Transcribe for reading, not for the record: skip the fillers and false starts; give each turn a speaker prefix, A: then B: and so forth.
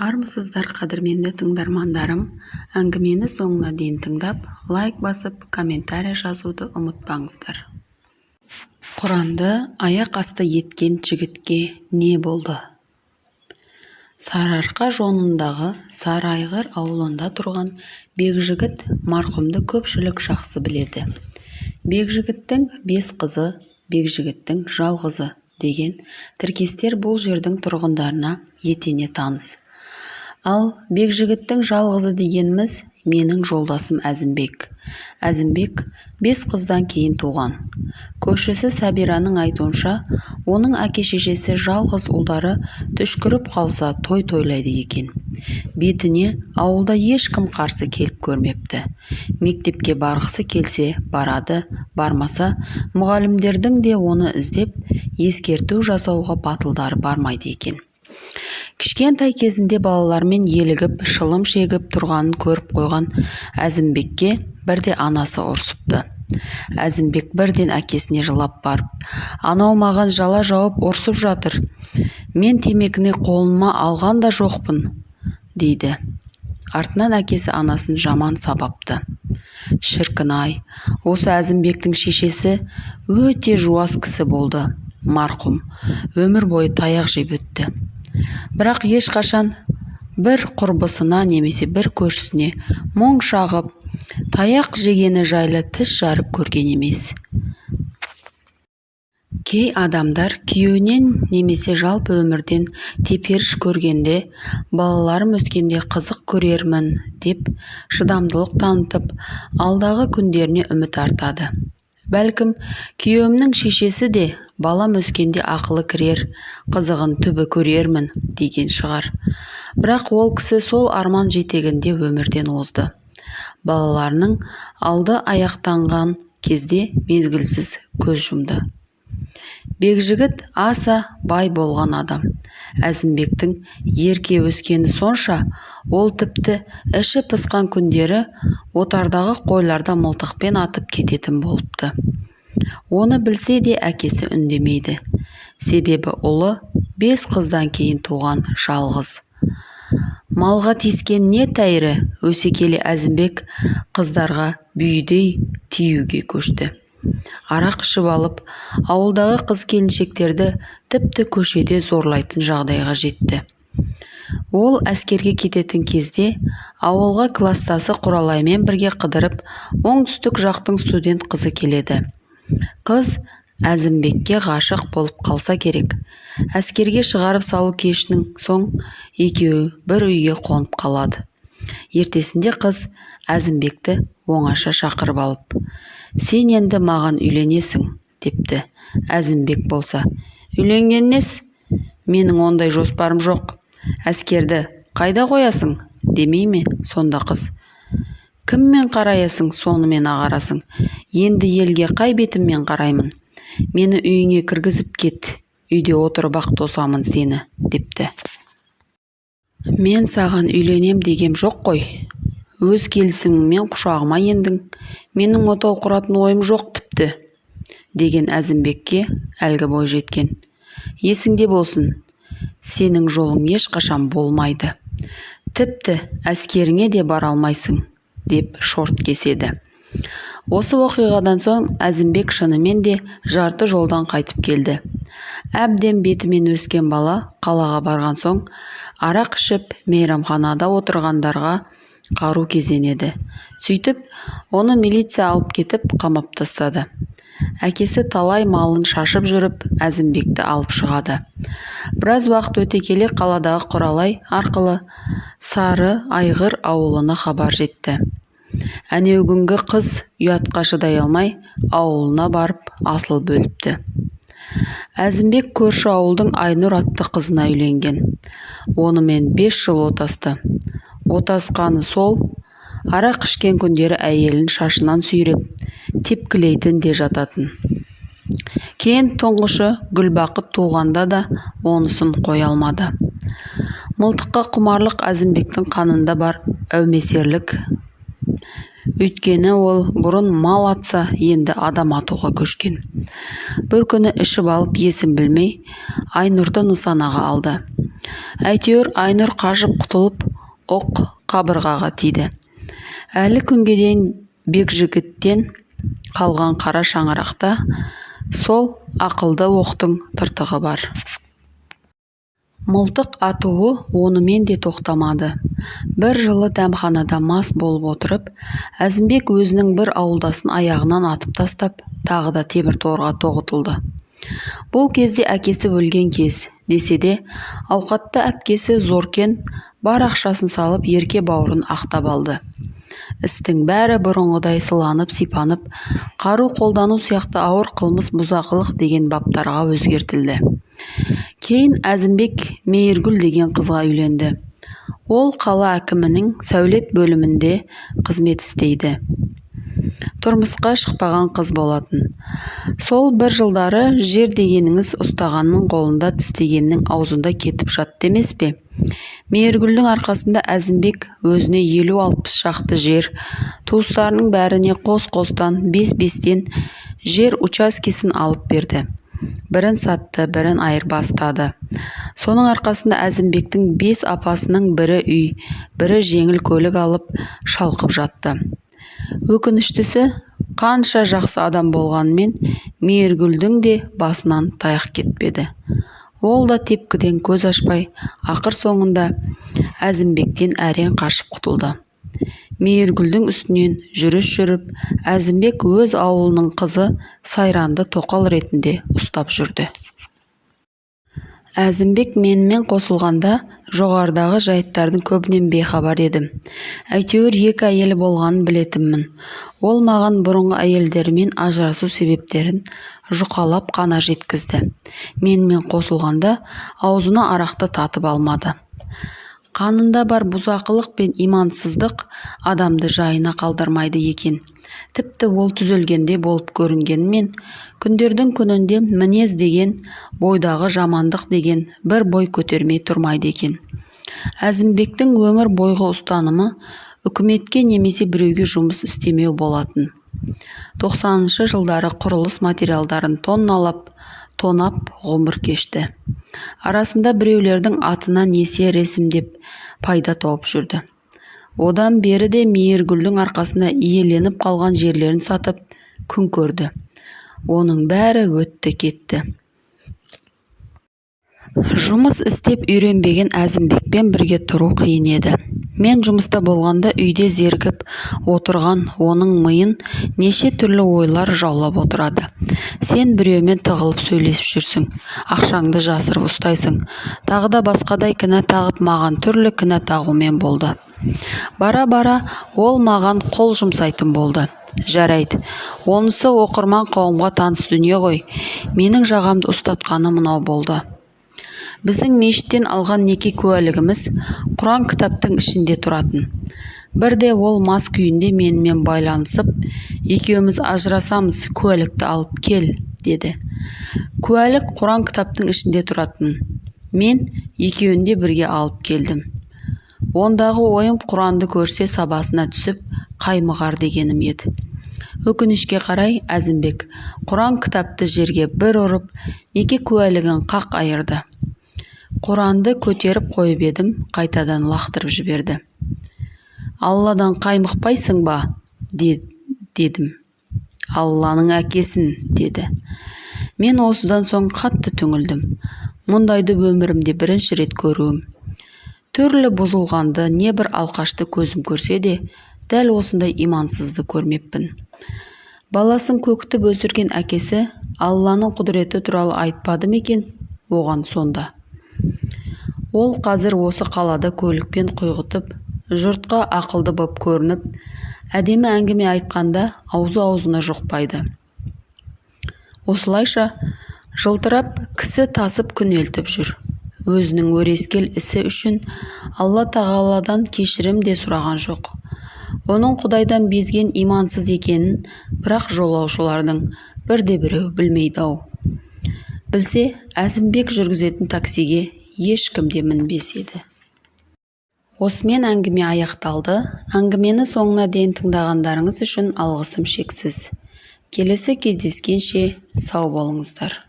A: Армысыздар, қадірменді тыңдармандарым! Әңгімені соңына дейін тыңдап, лайк басып, комментарий жазуды ұмытпаңыздар. Құранды аяқ асты еткен жігітке не болды? Сарыарқа жонындағы Сарыайғыр ауылында тұрған Бекжігіт марқұмды көпшілік жақсы біледі. Бекжігіттің бес қызы, Бекжігіттің жалғызы деген тіркестер бұл жердің тұрғындарына етене таныс. Ал Бекжігіттің жалғызы дегеніміз менің жолдасым Әзімбек. Әзімбек бес қыздан кейін туған. Көршісі Сәбираның айтуынша, оның әке-шешесі жалғыз ұлдары түшкіріп қалса той тойлайды екен. Бетіне ауылда ешкім қарсы келіп көрмепті. Мектепке барғысы келсе барады, бармаса мұғалімдердің де оны іздеп ескерту жасауға батылдары бармайды екен. Кішкентай кезінде балалармен елігіп шылым шегіп тұрғанын көріп қойған Әзімбекке бірде анасы ұрсыпты. Әзімбек бірден әкесіне жылап барып, «Анау маған жала жауып ұрсып жатыр, мен темекіні қолыма алған да жоқпын», дейді. Артынан әкесі анасын жаман сабапты. Шіркін-ай, осы Әзімбектің шешесі өте жуас кісі болды, марқұм, өмір бойы таяқ жеп өтті. Бірақ ешқашан бір құрбысына немесе бір көршісіне мұң шағып, таяқ жегені жайлы тіс жарып көрген емес. Кей адамдар күйеуінен немесе жалпы өмірден теперіш көргенде, балаларым өскенде қызық көрермін деп шыдамдылық танытып, алдағы күндеріне үміт артады. Бәлкім, күйеуімнің шешесі де балам өскенде ақылы кірер, қызығын түбі көрермін деген шығар. Бірақ ол кісі сол арман жетегінде өмірден озды. Балаларының алды аяқтанған кезде мезгілсіз көз жұмды. Бекжігіт аса бай болған адам. Әзімбектің ерке өскені сонша, ол тіпті іші пысқан күндері отардағы қойларды мылтықпен атып кететін болыпты. Оны білсе де әкесі үндемейді. Себебі ұлы бес қыздан кейін туған жалғыз. Малға тиіскен не тәйірі, өсе келе Әзімбек қыздарға бүйідей тиюге көшті. Арақ ішіп алып, ауылдағы қыз-келіншектерді тіпті көшеде зорлайтын жағдайға жетті. Ол әскерге кететін кезде ауылға кластасы Құралаймен бірге қыдырып, оңтүстік жақтың студент қызы келеді. Қыз Әзімбекке ғашық болып қалса керек. Әскерге шығарып салу кешінің соң екеуі бір үйге қонып қалады. Ертесінде қыз Әзімбекті оңаша шақырып алып, «Сен енді маған үйленесің», депті. Әзімбек болса, «Үйленген нес? Менің ондай жоспарым жоқ. Әскерді қайда қоясың?» демей ме сонда қыз. «Кіммен қараясың, сонымен ағарасың. Енді елге қай бетіммен қараймын? Мені үйіңе кіргізіп кет, үйде отырып-ақ тосамын сені», депті. «Мен саған үйленем дегем жоқ қой. Өз келісіміңмен құшағыма ендің. Менің отау құратын ойым жоқ тіпті», деген Әзімбекке әлгі бойжеткен. «Есіңде болсын, сенің жолың ешқашан болмайды. Тіпті әскеріңе де бара алмайсың», деп шорт кеседі. Осы оқиғадан соң Әзімбек шынымен де жарты жолдан қайтып келді. Әбден бетімен өскен бала қалаға барған соң арақ ішіп мейрамханада отырғандарға қару кезенеді. Сөйтіп, оны милиция алып кетіп, қамап тастады. Әкесі талай малын шашып жүріп, Әзімбекті алып шығады. Біраз уақыт өте келе қаладағы Құралай арқылы Сары Айғыр ауылына хабар жетті. Әнеугүнгі қыз ұятқа шыдай алмай, ауылына барып асылып өліпті. Әзімбек көрші ауылдың Айнұр атты қызына үйленген. Онымен 5 жыл отасты. Отасқаны сол, арақ ішкен күндері әйелін шашынан сүйреп, тепкілейтін де жататын. Кейін тұңғышы Гүлбақыт туғанда да онысын қоя алмады. Мылтыққа құмарлық Әзімбектің қанында бар әумесерлік. Өйткені ол бұрын мал атса, енді адам атуға көшкен. Бір күні ішіп алып есін білмей, Айнұрды нысанаға алды. Әйтеуір Айнұр қашып құтылып, оқ қабырғаға тиді. Әлі күнге дейін Бекжігіттен қалған қара шаңырақта сол ақылды оқтың тыртығы бар. Мылтық атуы онымен де тоқтамады. Бір жылы дәмханада мас болып отырып, Әзімбек өзінің бір ауылдасын аяғынан атып тастап, тағы да темір торға тоғытылды. Бұл кезде әкесі өлген кез, десе де, ауқатты әпкесі Зоркен бар ақшасын салып, ерке бауырын ақтап алды. Істің бәрі бұрынғыдай сыланып-сипанып, қару қолдану сияқты ауыр қылмыс бұзақылық деген баптарға өзгертілді. Кейін Әзімбек Мейіргүл деген қызға үйленді. Ол қала әкімінің сәулет бөлімінде қызмет істейді. Тұрмысқа шықпаған қыз болатын. Сол бір жылдары жер дегеніңіз ұстағанның қолында, тістегеннің аузында кетіп жатты емес пе? Мейіргүлдің арқасында Әзімбек өзіне 50-60 шақты жер, туыстарының бәріне қос-қостан, бес-бестен жер учаскесін алып берді. Бірін сатты, бірін айырбастады. Соның арқасында Әзімбектің бес апасының бірі үй, бірі жеңіл көлік алып шалқып жатты. Өкініштісі, қанша жақсы адам болғанымен Мейіргүлдің де басынан таяқ кетпеді. Ол да тепкіден көз ашпай, ақыр соңында Әзімбектен әрең қашып құтылды. Мейіргүлдің үстінен жүріс жүріп, Әзімбек өз ауылының қызы Сайранды тоқал ретінде ұстап жүрді. Әзімбек менімен қосылғанда жоғарыдағы жайттардың көбінен бейхабар едім. Әйтеуір екі әйелі болғанын білетінмін. Ол маған бұрынғы әйелдерімен ажырасу себептерін жұқалап қана жеткізді. Менімен қосылғанда аузына арақты татып алмады. Қанында бар бұзақылық пен имансыздық адамды жайына қалдырмайды екен. Тіпті ол түзелгендей болып көрінгенімен, күндердің күнінде мінез деген, бойдағы жамандық деген бір бой көтермей тұрмайды екен. Әзімбектің өмір бойғы ұстанымы үкіметке немесе біреуге жұмыс істемеу болатын. 90-шы жылдары құрылыс материалдарын тонналап, тонап ғұмыр кешті. Арасында біреулердің атына несие ресімдеп пайда тауып жүрді. Одан бері де Мейіргүлдің арқасында иеленіп қалған жерлерін сатып күн көрді. Оның бәрі өтті кетті. Жұмыс істеп үйренбеген Әзімбекпен бірге тұру қиын еді. Мен жұмыста болғанда үйде зерігіп отырған оның миын неше түрлі ойлар жаулап отырады. Сен біреумен тығылып сөйлесіп жүрсің, ақшаңды жасырып ұстайсың. Тағы да басқадай кінә тағып, маған түрлі кінә тағумен болды. Бара-бара ол маған қол жұмсайтын болды. Жарайды, онысы оқырман қауымға таныс дүние ғой. Менің жағамды ұстатқаны мынау болды. Біздің мешіттен алған неке куәлігіміз Құран кітаптың ішінде тұратын. Бірде ол мас күйінде менімен байланысып, екеуміз ажырасамыз, куәлікті алып кел, деді. Куәлік Құран кітаптың ішінде тұратын. Мен екеуін де бірге алып келдім. Ондағы ойым Құранды көрсе сабасына түсіп, қаймығар дегенім еді. Өкінішке қарай Әзімбек Құран кітапты жерге бір ұрып, неке куәлігін қақ айырды. Құранды көтеріп қойып едім, қайтадан лақтырып жіберді. Алладан қаймықпайсың ба? Дедім. Алланың әкесін, деді. Мен осыдан соң қатты түңілдім. Мұндайды өмірімде бірінші рет көруім. Түрлі бұзылғанды, небір алқашты көзім көрсе де, дәл осындай имансызды көрмеппін. Баласын көктіп өсірген әкесі Алланың құдіреті туралы айтпады ма екен оған сонда? Ол қазір осы қалада көлікпен құйғытып, жұртқа ақылды боп көрініп, әдемі әңгіме айтқанда аузы-аузына жұқпайды. Осылайша жылтырап кісі тасып күнелтіп жүр. Өзінің өрескел ісі үшін Алла тағаладан кешірім де сұраған жоқ. Оның Құдайдан безген имансыз екенін бірақ жолаушылардың бірде-біреуі білмейді-ау. Білсе, Әзімбек жүргізетін таксиге ешкім де мінбес еді. Осымен әңгіме аяқталды. Әңгімені соңына дейін тыңдағандарыңыз үшін алғысым шексіз. Келесі кездескенше сау болыңыздар.